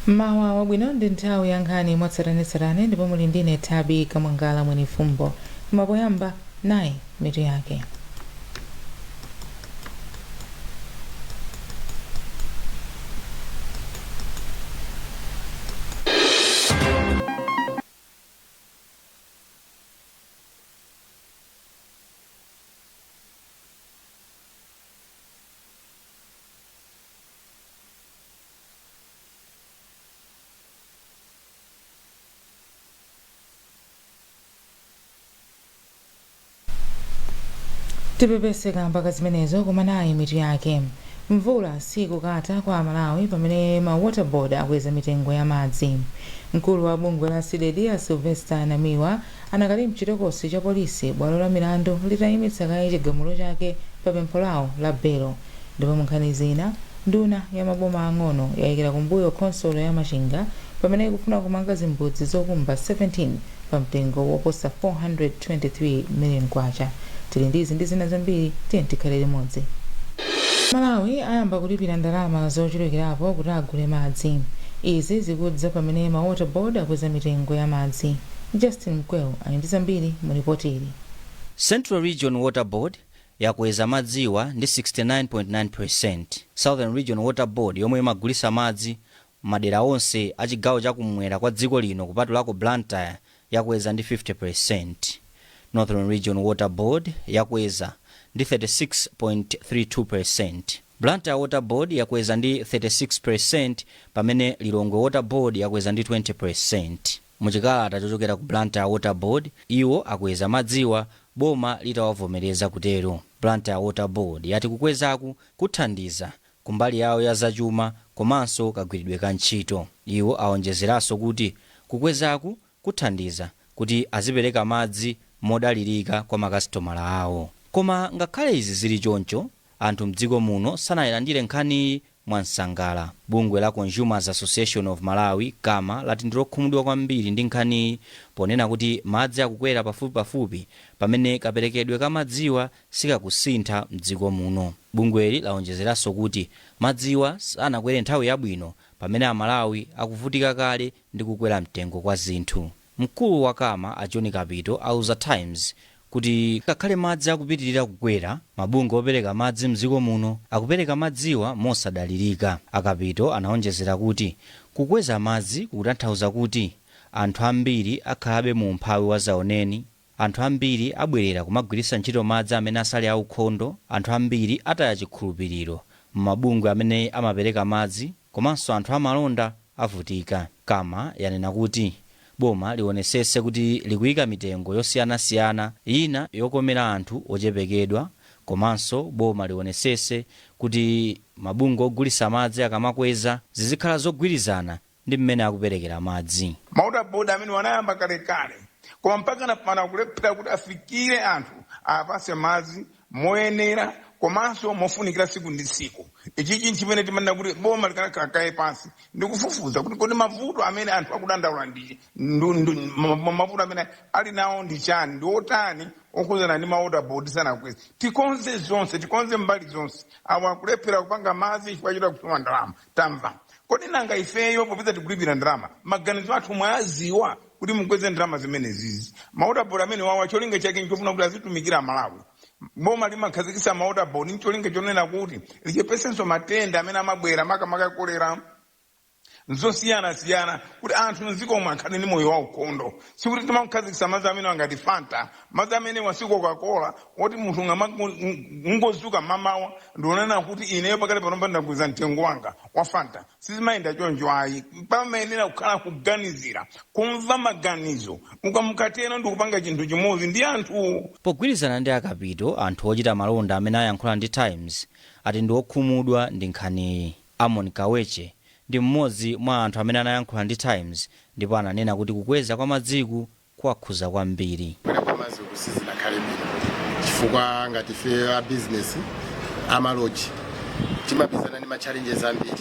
Mmawa wabwino, ndi nthawi ya nkhani mwatsatanetsatane ndipo muli ndine Thabi Kamwangala Mwenifumbo. Koma poyamba, nayi mitu yake. Tipepese kamba ka zimenezo, koma nayi mitu yake. Mvula sikukata kwa Amalawi pamene ma Water Board akweza mitengo ya madzi. Mkulu wa bungwe la CDEDI a Sylvester Namiwa anakali mchitokosi cha polisi bwalo la milandu litayimitsa kaye chigamulo chake pa pempho lawo la belo. Ndipo munkhani zina, nduna ya maboma ang'ono yayikira kumbuyo khonsolo ya Machinga pamene ikufuna kumanga zimbudzi zokumba 17 pa mtengo woposa 423 million kwacha. Tili ndi izi ndi zina zambiri, tiye tikhale limodzi. Malawi ayamba kulipira ndalama zochulukirapo kuti agule madzi. Izi zikudza pamene ma Water Board akweza mitengo ya madzi. Justin Mkweu ali ndi zambiri mu ripoti ili. Central Region Water Board yakweza madziwa ndi 69.9%. Southern Region Water Board, yomwe imagulisa madzi madera onse a chigawo chakumwera kwa dziko lino kupatulako Blantyre, yakweza ndi 50%. Northern Region Water Board yakweza ndi 36.32%. Blantyre Water Board yakweza ndi 36%, pamene Lilongwe Water Board yakweza ndi 20%. Muchikalata chochokera ku Blantyre Water Board, iwo akweza madziwa boma litawavomereza kutero. Blantyre Water Board yati kukwezaku kuthandiza kumbali yawo ya zachuma komanso kagwiridwe ka ntchito. Iwo awonjezeranso kuti kukwezaku kuthandiza kuti azipereka madzi modalirika kwa makasitomala awo. Koma ngakhale izi zili choncho, anthu mdziko muno sanayilandire nkhaniyi mwansangala. Bungwe la Consumers Association of Malawi, CAMA, lati ndilokhumudwa kwambiri ndi nkhaniyi, ponena kuti madzi akukwera pafupipafupi pamene kaperekedwe ka madziwa sikakusintha mdziko muno. Bungweli lawonjezeranso kuti madziwa sanakwere nthawi yabwino pamene Amalawi akuvutika kale ndi kukwera mtengo kwa zinthu. Mkulu wa CAMA a John Kapito auza Times kuti ngakhale madzi akupitirira kukwera, mabungwe opereka madzi mdziko muno akupereka madziwa mosadalirika. Akapito anaonjezera kuti kukweza madzi kukutanthauza kuti anthu ambiri akhalabe mu umphawi wa zaoneni, anthu ambiri abwerera kumagwiritsa ntchito madzi amene asali aukhondo, anthu ambiri ataya chikhulupiriro m'mabungwe amene amapereka madzi, komanso anthu amalonda avutika. CAMA yanena kuti boma lionesese kuti likuyika mitengo yosiyanasiyana, ina yokomera anthu ochepekedwa, komanso boma lionesese kuti mabungwe ogulisa madzi akamakweza zizikhala zogwirizana ndi mmene akuperekera madzi. Ma Water Board amene wanayamba kalekale, koma mpaka pano akulephera kuti afikire anthu, apase madzi moyenera komanso mofunikira tsiku ndi tsiku. Ichichi nchimene timanena kuti boma likanakhala kaye pansi ndikufufuza kuti kodi mavuto amene anthu akudandaula ndi mavuto amene ali nawo ndi chani, ndi otani okhuzana ndi ma Water Board sanakweze. Tikonze zonse, tikonze mbali zonse. Awo akulephera kupanga madzi chifukwa choti akusowa ndalama, tamva. Kodi nanga ifeyo, popeza tikulipira ndalama, maganizo athu mwaziwa kuti mukweze ndalama zimenezizi? Ma Water Board amene wawa, cholinga chake nchofuna kuti azitumikira Malawi. Boma limakhazikitsa ma Water Board ncholinga chonena kuti lichepesenso matenda amene amabwera, makamaka kolera nzosiyanasiyana, kuti anthu mdzikomo akhale ndi moyo waukhondo. Sikuti timakhazikitsa madzi amene angati Fanta, madzi amene wasi Coca-Cola, woti munthu ungozuka mamawa ndionena kuti ineyo pakali pano ndakweza mtengo wanga wa Fanta. Sizimayenda choncho ayi. Pamayenera kukhala kuganizira, kumva maganizo, ukamukatero ndikupanga chinthu chimodzi ndi anthu. Pogwirizana ndi Akapito, anthu ochita malonda amene ayankhula ndi Times ati ndi okhumudwa ndi nkhaniyi. Amon Kaweche ndi mmodzi mwa anthu amene anayankhula ndi Times ndipo ananena kuti kukweza kwa madziku kuwakhuza kwambiri. Kukwera kwa madzi uku sizinakhale bwino, chifukwa ngati ife a business ama lodge timapezana ndi ma challenges ambiri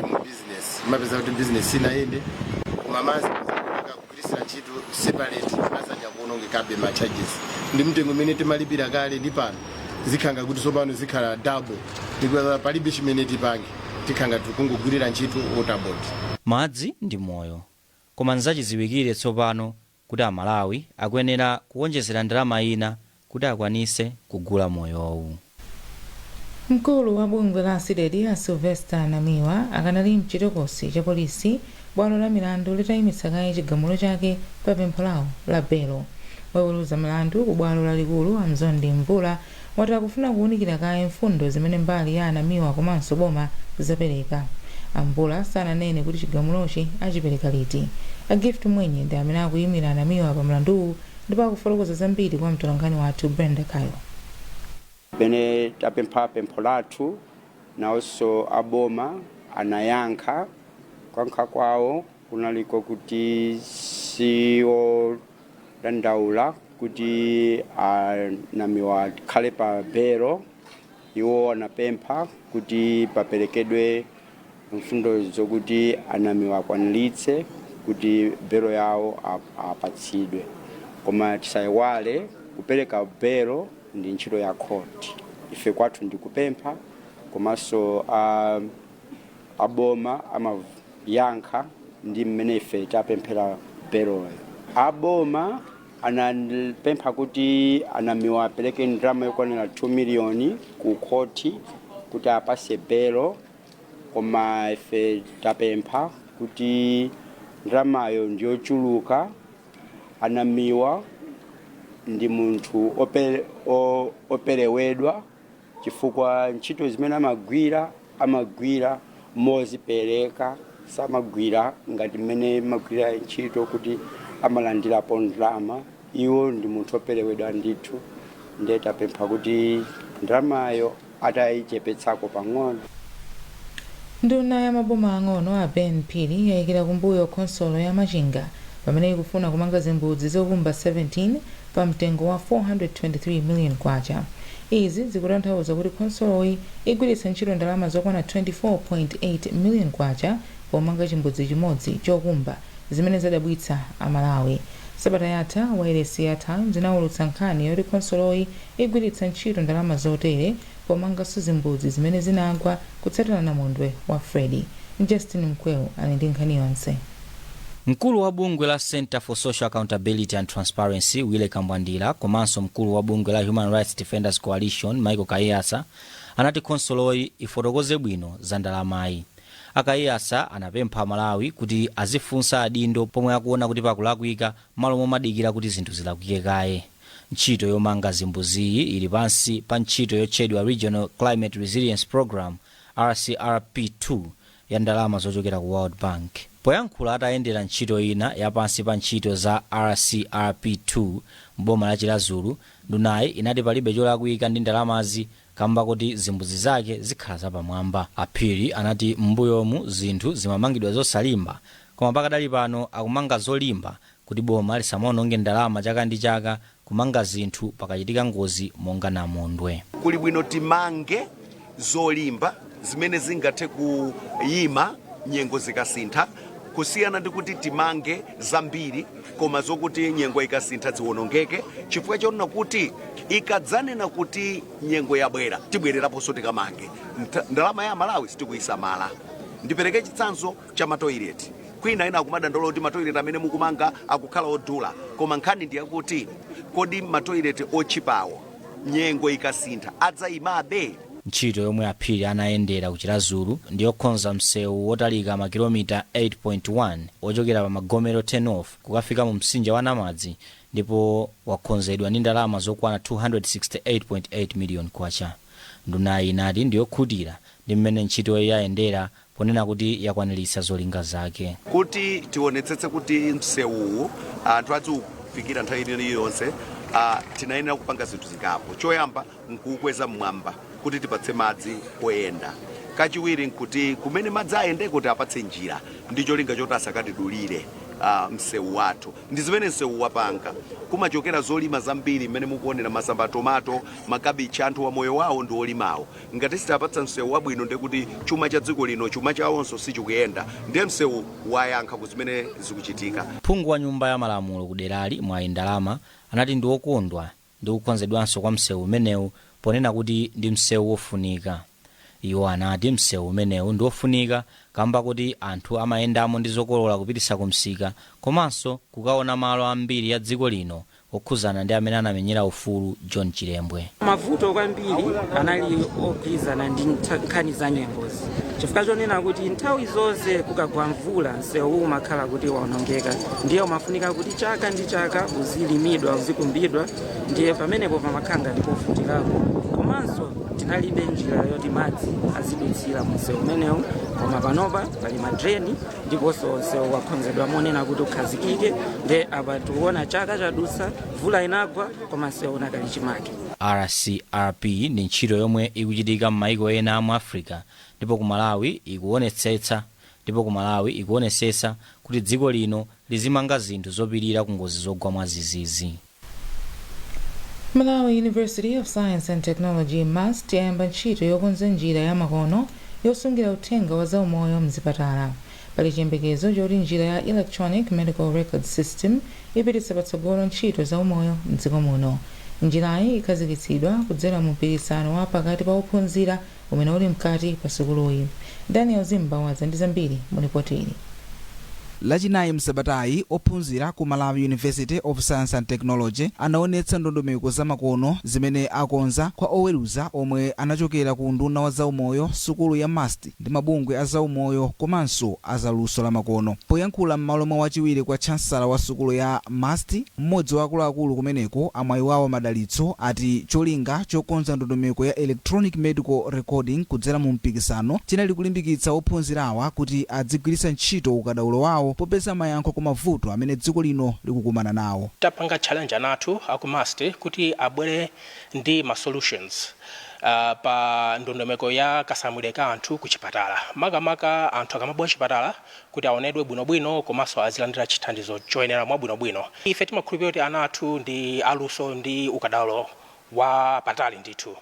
mu business. Timapeza kuti business inayende, koma madzi kugwirisira ntchito separate, madzi aja kuonongekabe. Ma charges ndi mtengo umene timalipira kale ndi pano zikhanga kuti tsopano zikhala double, ndikuti palibe chimene tipange. Tikhala ngati tikungogwirira ntchito Water Board. Madzi ndi moyo, koma nzachidziwikire tsopano kuti Amalawi akuyenera kuwonjezera ndalama ina kuti akwanise kugula moyowu. Mkulu wa bungwe la CDEDI a Sylvester Namiwa akanali mchitokosi cha polisi, bwalo la milandu litayimitsa kaye chigamulo chake pa pempho lawo la belo. Woweruza milandu ku bwalo lalikulu a Mzondi Mvula wati akufuna kuwunikira kaye mfundo zimene mbali ya Anamiwa komanso boma zapereka. Amvula sananene kuti chigamulochi achipereka liti. A Gift Mwenye ndi amene akuyimira Anamiwa pa mlanduwu ndipo akufotokoza zambiri kwa mtolankhani wathu Brenda Kayo. Pene tapempha pempho lathu, nawonso aboma anayankha. Kuyankha kwawo kunaliko kuti siwodandaula kuti Anamiwa akhale pa belo. Iwo anapempha kuti paperekedwe mfundo zokuti Anamiwa akwaniritse kuti belo yawo apatsidwe. Koma tisayiwale, kupereka belo ndi ntchito ya khoti. Ife kwathu ndi kupempha, komanso aboma amayankha ndi mmene ife tapemphera beloyo. Aboma anapempha kuti Anamiwa apereke ndalama yokwanira 2 miliyoni ku khoti kuti apase belo, koma ife tapempha kuti ndalamayo ndiyochuluka. Anamiwa ndi munthu operewedwa chifukwa ntchito zimene amagwira, amagwira mozipereka, samagwira ngati mmene amagwira ntchito kuti amalandirapo ndalama. Iwo ndi munthu operewedwa ndithu, ndiye tapempha kuti ndalamayo atayichepetsako pang'ono. Nduna ya maboma ang'ono a Ben Phiri yayikira kumbuyo khonsolo ya Machinga pamene ikufuna kumanga zimbudzi zokumba 17 pa mtengo wa 423 million kwacha. Izi zikutanthauza kuti khonsoloyi igwiritsa ntchito ndalama zokwana 24.8 million kwacha pomanga chimbudzi chimodzi chokumba, zimene zadabwitsa Amalawi. Sabata yatha wailesi ya Times inawulutsa nkhani yoti khonsoloyi igwiritsa ntchito ndalama zotere pomanganso zimbudzi zimene zinagwa kutsatira namondwe wa Freddy. Justin Mkweu ali ndi nkhani yonse. Mkulu wa bungwe la Center for Social Accountability and Transparency Willy Kambwandira komanso mkulu wa bungwe la Human Rights Defenders Coalition Michael Kaiyatsa anati khonsoloyi ifotokoze bwino za ndalamayi. Akaiyatsa anapempha Malawi kuti azifunsa adindo pomwe akuona kuti pakulakwika, malo momadikira kuti zinthu zilakwike kaye. Ntchito yomanga zimbuziyi ili pansi pa ntchito yotchedwa Regional Climate Resilience Program, RCRP2, ya ndalama zochokera ku World Bank. Poyankhula atayendera ntchito ina yapansi pa ntchito za RCRP2 mboma la Chiradzulu, ndunayi inati palibe cholakwika ndi ndalamazi kamba kuti zimbuzi zake zikhala zapamwamba. Aphiri anati m'mbuyomu zinthu zimamangidwa zosalimba, koma pakadali pano akumanga zolimba kuti boma lisamaononge ndalama chaka ndi chaka kumanga zinthu pakachitika ngozi monga namondwe. Kuli bwino timange zolimba zimene zingathe kuyima nyengo zikasintha, kusiyana ndi kuti timange zambiri koma zokuti nyengo ikasintha ziwonongeke, chifukwa chonena kuti ikadzanena kuti nyengo yabwera, tibwereraponso tikamange. Ndalama ya Malawi sitikuyisamala. Ndipereke chitsanzo cha matoileti. Kwina ina akumadandaula kuti matoileti amene mukumanga akukhala odula, koma nkhani ndiyakuti kodi matoileti otchipawo nyengo ikasintha adzayimabe? Ntchito yomwe Aphiri anayendera ku Chiradzulu ndiyokonza msewu wotalika makilomita 8.1 ochokera pa Magomero 10 off kukafika mu mtsinje wa Namadzi, ndipo wakonzedwa ndi ndalama zokwana 268.8 million kwacha. Ndunayi inati ndiyokhutira ndi mmene ntchitoyi yayendera, ponena kuti yakwaniritsa zolinga zake. Kuti tionetsetse kuti msewuwu anthu adziufikira nthawi iliyonse, tinayenera kupanga zinthu zingapo. Choyamba nkuukweza mmwamba kuti tipatse madzi oyenda. Kachiwiri nkuti kumene madzi ayende kuti apatse njira ndi cholinga choti asakatidulire msewu wathu. Ndi zimene msewu wapanga. Kumachokera zolima zambiri mmene mukuonera masamba, tomato, makabichi. Anthu wa moyo wawo ndi olimawo. Ngati sitapatsa msewu wabwino, ndekuti chuma cha dziko lino, chuma chawonso sichikuyenda. Ndiye msewu wayankha ku zimene zikuchitika. Phungu wa nyumba ya malamulo ku derali Mwayi Ndalama anati ndi wokondwa ndi kukonzedwanso kwa msewu umenewu, ponena kuti ndi msewu wofunika. Iwo anati msewu umenewu ndi ofunika kamba kuti anthu amayendamo ndi zokolola kupitisa ku msika komanso kukaona malo ambiri ya dziko lino okhuzana ndi amene anamenyera ufulu John Chilembwe. Mavuto kwambiri anali ogwirizana ndi nkhani za nyengozi, chifukwa chonena kuti nthawi zonse kukagwa mvula msewu umakhala kuti waonongeka, ndiye umafunika kuti chaka ndi chaka uzilimidwa, uzikumbidwa, ndiye pamenepo pamakhala ngati povutirako. Komanso tinalibe njira yoti madzi azidutsira msewu umenewu, koma panopa pali madreni ndiponso msewu wakonzedwa monena kuti ukhazikike. Ndiye apa tikuona chaka chadutsa mvula inagwa koma msewu unakali chimake. RCRP ndi ntchito yomwe ikuchitika m'maiko ena mu Africa, ndipo ku Malawi ikuonetsetsa kuti dziko lino lizimanga zinthu zopirira ku ngozi zogwa mwadzidzidzi. Malawi University of Science and Technology, MUST, yayamba ntchito yokonza njira ya makono yosungira uthenga wa zaumoyo mzipatala. Pali chiyembekezo choti njira ya Electronic Medical Record System ipititsa patsogolo ntchito zaumoyo mdziko muno. Njirayi ikhazikitsidwa kudzera mu mpikisano wa pakati pa ophunzira umene uli mkati pa sukuluyi. Daniel Zimba wadza ndi zambiri mu ripoti ili. Lachinayi msabatayi, ophunzira ku Malawi University of Science and Technology anaonetsa ndondomeko zamakono zimene akonza kwa oweruza omwe anachokera ku unduna wa zaumoyo, sukulu ya MUST ndi mabungwe a zaumoyo komanso azaluso la makono. Poyankhula m'malo mwa wachiwiri kwa chancellor wa sukulu ya MUST, mmodzi wa akuluakulu kumeneko, Amwayiwawa Madalitso, ati cholinga chokonza ndondomeko ya electronic medical recording kudzera mu mpikisano chinali kulimbikitsa ophunzirawa kuti adzigwiritsa ntchito ukadaulo wawo popeza mayankho ku mavuto amene dziko lino likukumana nawo. Tapanga challenge ana athu aku MUST kuti abwere ndi ma solutions pa ndondomeko ya kasamwidwe ka anthu ku chipatala, makamaka anthu akamabwera chipatala kuti aonedwe bwinobwino komanso azilandira chithandizo choyenera mwabwinobwino. Ife timakhulupirira kuti ana athu ndi aluso ndi ukadaulo wa patali ndithu,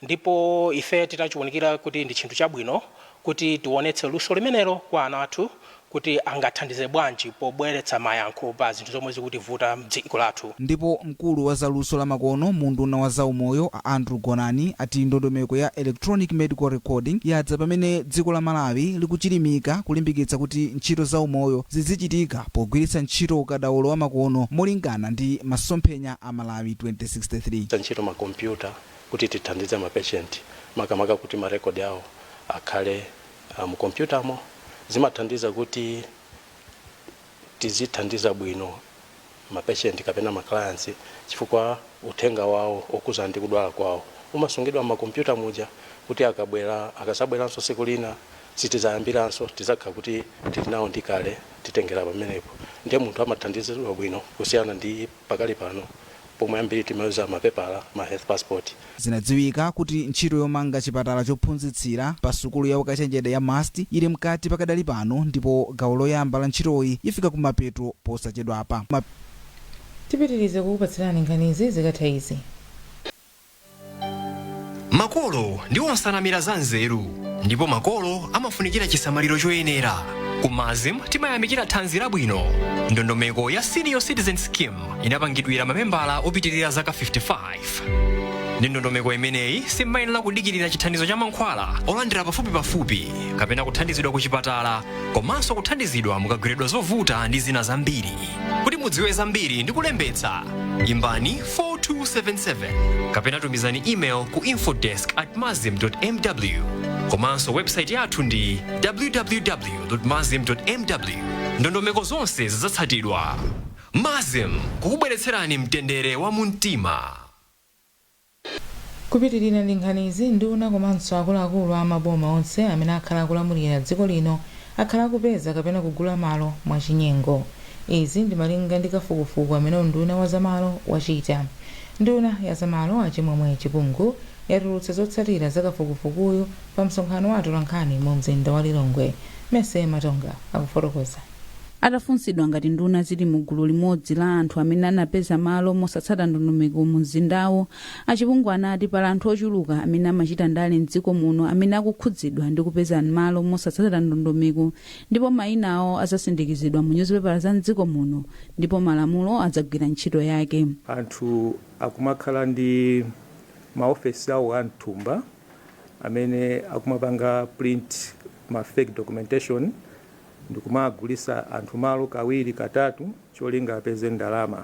ndipo ife titachiwunikira kuti ndi chinthu chabwino kuti tionetse luso limenelo kwa ana athu kuti angathandize bwanji pobweretsa mayankho pa zinthu zomwe zikutivuta mdziko lathu. Ndipo mkulu wa zaluso la makono mu unduna wa zaumoyo, a Andrew Gonani, ati ndondomeko ya electronic medical recording yadza pamene dziko la Malawi likuchilimika kulimbikitsa kuti ntchito zaumoyo zizichitika pogwiritsa ntchito ukadaulo wa makono molingana ndi masomphenya a Malawi 2063. Ntchito makompyuta kuti tithandize mapatient, makamaka kuti marekodi awo akhale mu kompyutamo, zimathandiza kuti tizithandiza bwino mapatient kapena maclients, chifukwa uthenga wawo okhuza ndi kudwala kwawo umasungidwa m'makompyuta muja, kuti akabwera, akasabweranso siku lina, sitizayambiranso, tizakhala kuti tili nawo ndi kale, titengera pamenepo. Ndiye munthu amathandizidwa bwino kusiyana ndi pakali pano pomwe ambiri timayuza mapepala, ma health passport. Zinadziwika kuti ntchito yomanga chipatala chophunzitsira pa sukulu ya ukachenjede ya MUST ili mkati pakadali pano, ndipo gawo loyamba la ntchitoyi ifika kumapeto posachedwapa. Tipitirize kukupatsirani nkhanizi zikatha izi. Makolo ndi onsanamira za nzeru, ndipo makolo amafunikira chisamaliro choyenera. Ku MASM timayamikira thanzi labwino. Ndondomeko ya Senior Citizen Scheme inapangidwira mamembala opitirira zaka 55. Ndi ndondomeko imeneyi, simmayenera kudikirira chithandizo cha mankhwala olandira pafupipafupi kapena kuthandizidwa ku chipatala, komanso kuthandizidwa mukagwiridwa zovuta ndi zina zambiri. Kuti mudziwe zambiri ndi kulembetsa, imbani 4277 kapena tumizani email ku infodesk@masm mw. Komanso website yathu ndi www.masm mw. Ndondomeko zonse zidzatsatidwa. MASM, kukubweretserani mtendere wa mumtima. Kupitirira ndi nkhanizi, nduna komanso akuluakulu a maboma onse amene akhala akulamulira dziko lino akhala akupeza kapena kugula malo mwachinyengo. Izi ndi malinga ndi kafukufuku amene unduna wa zamalo wachita. Nduna ya zamalo, Achimwemwe Chipungu, yatulutsa zotsatira za kafukufukuyu pa msonkhano wa atolankhani mu mzinda wa Lilongwe. Mese Matonga akufotokoza. Atafunsidwa ngati nduna zili mu gulu limodzi la anthu amene anapeza malo mosatsata ndondomeko mu mzindawo, Achipungu anati pali anthu ochuluka amene amachita ndale mdziko muno amene akukhudzidwa ndi kupeza malo mosatsata ndondomeko, ndipo mayina awo azasindikizidwa mu nyuzipepala za mdziko muno ndipo malamulo adzagwira ntchito yake. Anthu akumakhala ndi maofesi awo amthumba. Amene akumapanga print ma fake documentation ndikumagulisa anthu malo kawiri, katatu, cholinga apeze ndalama.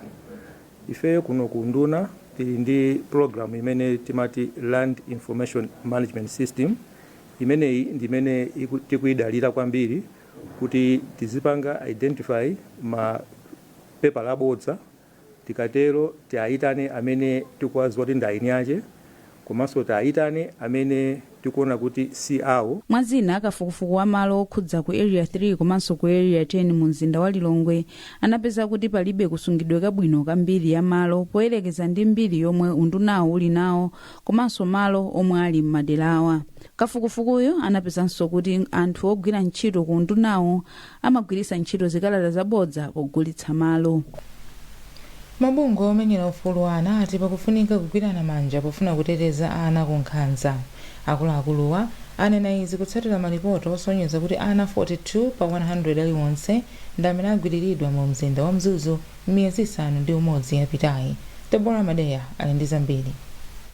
Ifeyo kuno ku nduna tili ndi program imene timati Land Information Management System. Imeneyi ndi imene tikuyidalira kwambiri kuti tizipanga identify ma pepala abodza. Tikatero tiayitane amene tikuwadziwa kuti ndi eni ache, komanso tiayitane amene tikuona kuti si awo. Mwazina, kafukufuku wa malo okhudza ku Area 3 komanso ku Area 10 mu mzinda wa Lilongwe anapeza kuti palibe kusungidwe kabwino ka mbiri ya malo poyerekeza ndi mbiri yomwe undunawo uli nawo komanso malo omwe ali m'maderawa. Kafukufukuyo anapezanso kuti anthu ogwira ntchito ku undunawo amagwiritsa ntchito zikalata zabodza pogulitsa malo. Mabungwe omenyera ufulu wa ana ati pakufunika kugwirana manja pofuna kuteteza ana ku nkhanza. Akuluakuluwa anena izi kutsatira malipoti osonyeza kuti ana 42 pa 100 aliwonse ndi amene agwiriridwa mu mzinda wa Mzuzu m'miyezi 6 yapitayi. Debora Madeya ali ndi zambiri.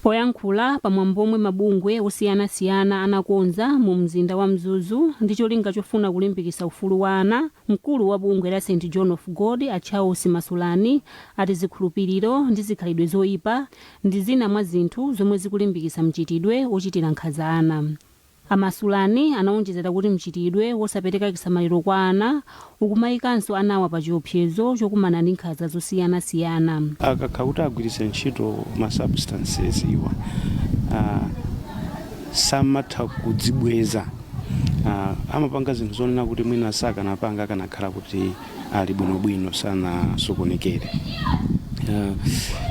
Poyankhula pamwambo omwe mabungwe osiyanasiyana anakonza mu mzinda wa Mzuzu ndi cholinga chofuna kulimbikitsa ufulu wa ana, mkulu wa bungwe la St John of God, a Charles Masulani, ati zikhulupiriro ndi zikhalidwe zoyipa ndi zina mwa zinthu zomwe zikulimbikitsa mchitidwe wochitira nkhanza ana. Amasulani anawonjezera kuti mchitidwe wosapereka chisamaliro kwa ana ukumayikanso anawa pa chiopsezo chokumana ndi nkhanza zosiyanasiyana. Akakhala kuti agwiritsa ntchito ma substances iwa, samatha kudzibweza, amapanga zinthu zonena kuti mwina sakanapanga akanakhala kuti ali bwinobwino, sanasokonekere.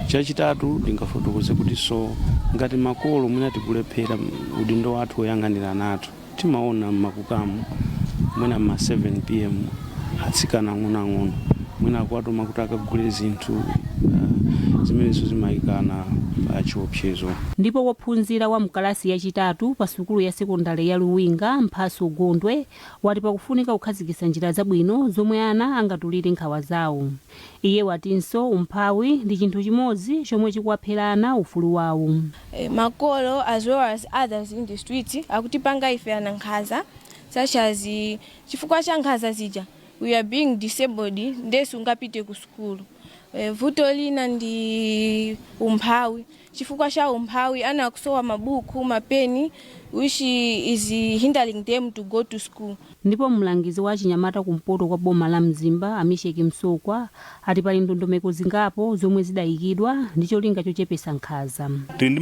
Chachitatu, ndingafotokoze kuti so ngati makolo mwina tikulephera udindo wathu woyang'anira ana athu. Timaona mmakukamu mwina ma 7 p.m. atsikana ang'onoang'ono mwina akuwatuma kuti akagule zinthu, zimenezo zimayikana pa chiopsezo. Ndipo wophunzira wa mkalasi yachitatu pa sukulu ya sekondari ya Luwinga, Mphaso Gondwe, wati pakufunika kukhazikitsa njira zabwino zomwe ana angatulire nkhawa zawo. Iye watinso umphawi ndi chinthu chimodzi chomwe chikuwaphera ana ufulu wawo. Makolo as well as others in the street akutipanga ife ana nkhanza, such as chifukwa cha nkhanza zija we are being disabled, nde sungapite ku sukulu. Vuto lina ndi umphawi. Chifukwa cha umphawi, ana akusowa mabuku, mapeni, which is hindering them to go to school. Ndipo mlangizi wa chinyamata kumpoto kwa boma la Mzimba, Amisheki Msokwa, ati pali ndondomeko zingapo zomwe zidayikidwa ndi cholinga chochepesa nkhanza. Tili ndi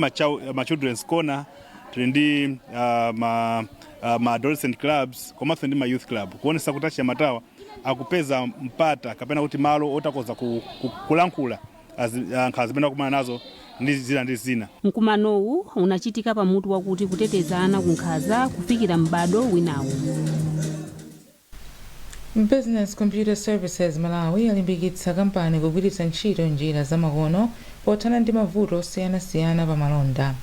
ma children's corner, tili ndi ma adolescent clubs, komanso ndi ma youth club, kuonesa kuti achinyamatawa akupeza mpata kapena kuti malo otakhoza kulankhula nkhanza zimene akumana nazo ndi zina ndi zina. Mkumanowu unachitika pamutu wakuti kuteteza ana ku nkhanza kufikira m'bado winawo. Business Computer Services Malawi alimbikitsa kampani kugwiritsa ntchito njira zamakono pothana ndi mavuto osiyanasiyana pa malonda.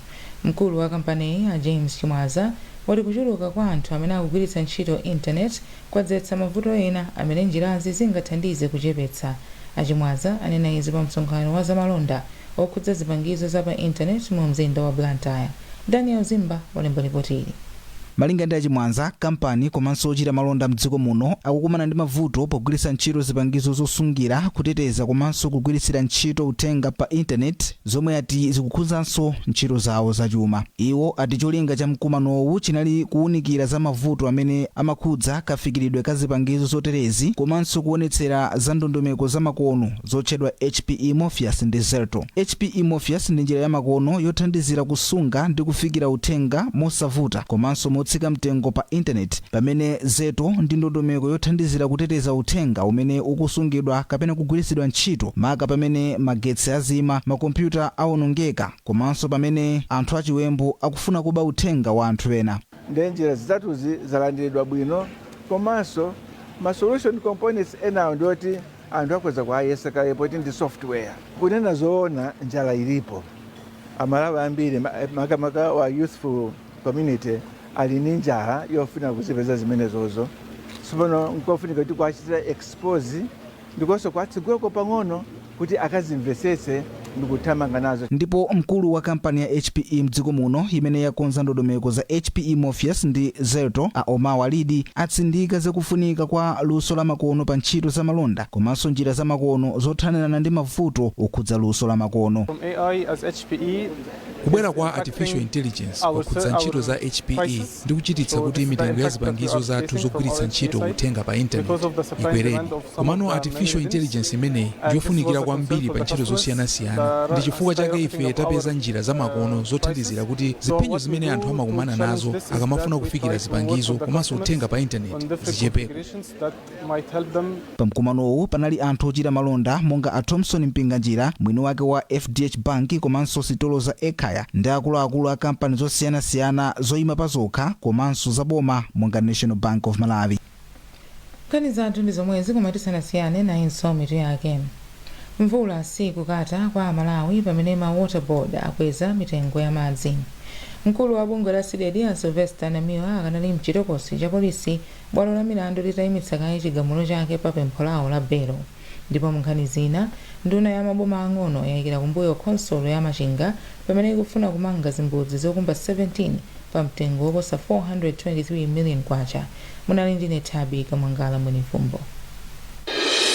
Mkulu wa kampaniyi, a James Chimwaza, wati kuchuluka kwa anthu amene akugwiritsa ntchito intaneti kwadzetsa mavuto ena amene njirazi zingathandize kuchepetsa. Achimwaza anena izi pa msonkhano wa zamalonda okhudza zipangizo za pa intaneti mu mzinda wa Blantyre. Daniel Zimba walemba ripoti ili. Malinga ndi Achimwaza, kampani komanso ochita malonda mdziko muno akukumana ndi mavuto pogwiritsa ntchito zipangizo zosungira, kuteteza komanso kugwiritsira ntchito uthenga pa intaneti, zomwe ati zikukhudzanso ntchito zawo zachuma. Iwo ati cholinga cha mkumanowu chinali kuwunikira za mavuto amene amakhudza kafikiridwe ka zipangizo zoterezi komanso kuonetsera za ndondomeko zamakono zotchedwa HPE Morpheus ndi Zerto. HPE Morpheus ndi njira yamakono yothandizira kusunga ndi kufikira uthenga mosavuta komanso motsika mtengo pa intaneti, pamene Zerto ndi ndondomeko yothandizira kuteteza uthenga umene ukusungidwa kapena kugwiritsidwa ntchito, maka pamene magetsi azima, makompyuta awonongeka komanso pamene anthu achiwembu akufuna kuba uthenga wa anthu ena. Ndiye njira zitatuzi zalandiridwa bwino, komanso ma solution components enawo ndioti anthu akhoza kuayesa kale poti ndi software. Kunena zoona, njala ilipo. Amalawi ambiri, makamaka wa youthful community, ali ndi njala yofuna kuzipeza zimenezozo. Tsopano nkofunika kuti kuachitira expose ndikonso kuatsegulako pang'ono kuti akazimvetsetse. Ndikuthamanga nazo. Ndipo mkulu wa kampani ya HPE mdziko muno, imene yakonza ndondomeko za HPE Morpheus ndi Zerto, a Omar Walidi, atsindika zakufunika kwa luso la makono pa ntchito za malonda komanso njira za makono zothanirana ndi mavuto okhudza luso la makono. From AI as HPE. Kubwera kwa artificial intelligence kwakhudza ntchito za HPE ndi kuchititsa kuti mitengo ya zipangizo zathu zogwiritsa ntchito uthenga pa intaneti ikweredi. Komano artificial intelligence imeneyi ndiyofunikira kwambiri pa ntchito zosiyanasiyana. Ndi chifukwa chake ife tapeza njira zamakono zothandizira kuti ziphinjo zimene anthu amakumana nazo akamafuna kufikira zipangizo komanso uthenga pa intaneti zichepeko. Pamkumanowu panali anthu ochita malonda monga a Thomson Mpinganjira, mwini wake wa FDH Bank komanso sitolo za Ekhaya, ndi akuluakulu a kampani zosiyanasiyana zoyima pa zokha komanso zaboma monga National Bank of Malawi. Nkhani zathu ndi zomwezi, koma tisanasiyane, nayinso mitu yake. Mvula sikukata kwa Malawi pamene ma Water Board akweza mitengo ya madzi. Mkulu wa bungwe la CDEDI a Sylvester Namiwa akanali mchitokosi cha polisi, bwalo la milandu litayimitsa kaye chigamulo chake pa pempho lawo la belo. Ndipo mu nkhani zina, nduna ya maboma ang'ono yayikira kumbuyo khonsolo ya Machinga pamene ikufuna kumanga zimbudzi zokumba 17 pa mtengo woposa 423 million kwacha. Munali ndine Thabi Kamwangala Mwenifumbo.